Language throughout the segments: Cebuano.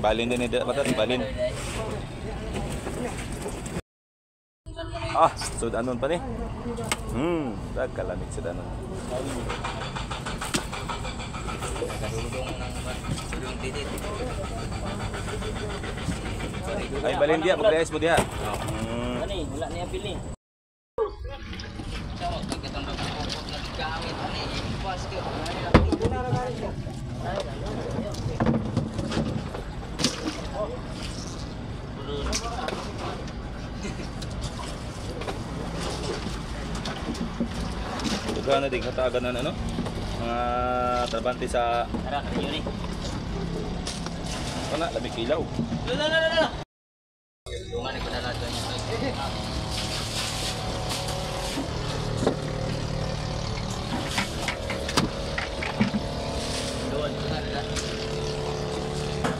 Balin din ni batat, balin. Ah, sudanon pa ni. Kalamig sudanon. Ay, balin dia, maglayas mo dia. Ani, wala niya pili. Dughan na din katagan na ano? Mga trabante sa Tara, kayo ni. Kana lamig kilaw. Lala lala lala. Dungan ko dala doon. Doon, dungan nila.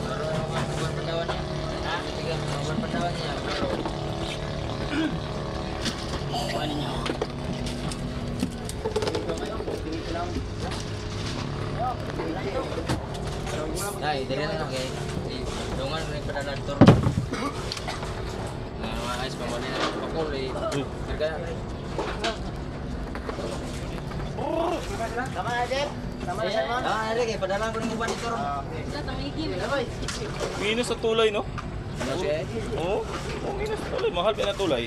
Pero ang pandawan niya. Ha? Tiga, ang pandawan niya. Pero ano niya? Ay, dili na lang kay. Dungan rin padala dito. Nga mga ayos pamali na pakul eh. Karga na. Tama na, Jeff. Tama na, Simon. Tama na rin kay padala ko ning uban dito ron. Minus sa tulay, no? Ano siya? Oo, oh, minus sa tulay. Mahal pa na tulay.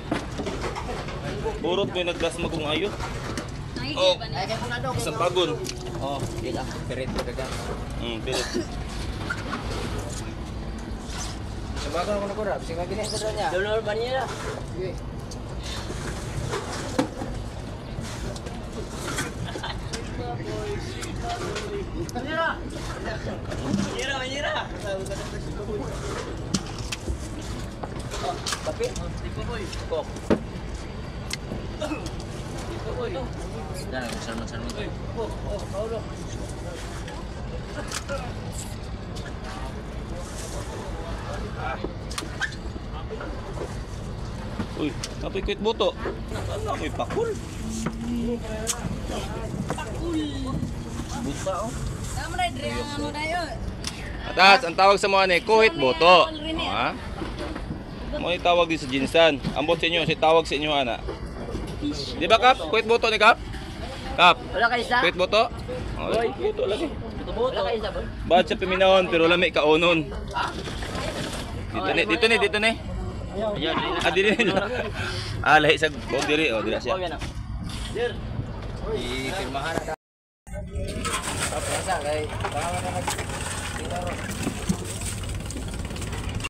Burot may naglasma kung ayo. Oh, isang bagon. Oh, di lang pirit daga. Pilit. Sabagon ko na ko rap, sige gini sa niya. Dolor ba niya? Sige. Manyera! Manyera, manyera! Oh, kape? Tipo boy. Kok. Tipo boy. Dan, salmon salmon. Oh, oh, Paulo. Uy, kapoy kuit buto. Ano amoy pakul? Pakul. Buta oh. Tama na dre ang ano dayo. Atas, ang tawag sa mga ni kuhit buto. Ha? Mo tawag din sa jinsan. Ambot sa inyo, si tawag sa inyo ana. Di ba Kap? Kuhit buto ni Kap? Kap. Wala ka isa? Kuhit buto? Oh, buto lagi. Wala ka isa, boy. Bad sa piminahon pero lami kaonon. Dito ni, dito ni, dito ni. Ah, dili nila. Ah, lahi sa oh, diri oh, dili siya. Sir. I-pirmahan na. Tapos kay baka na nag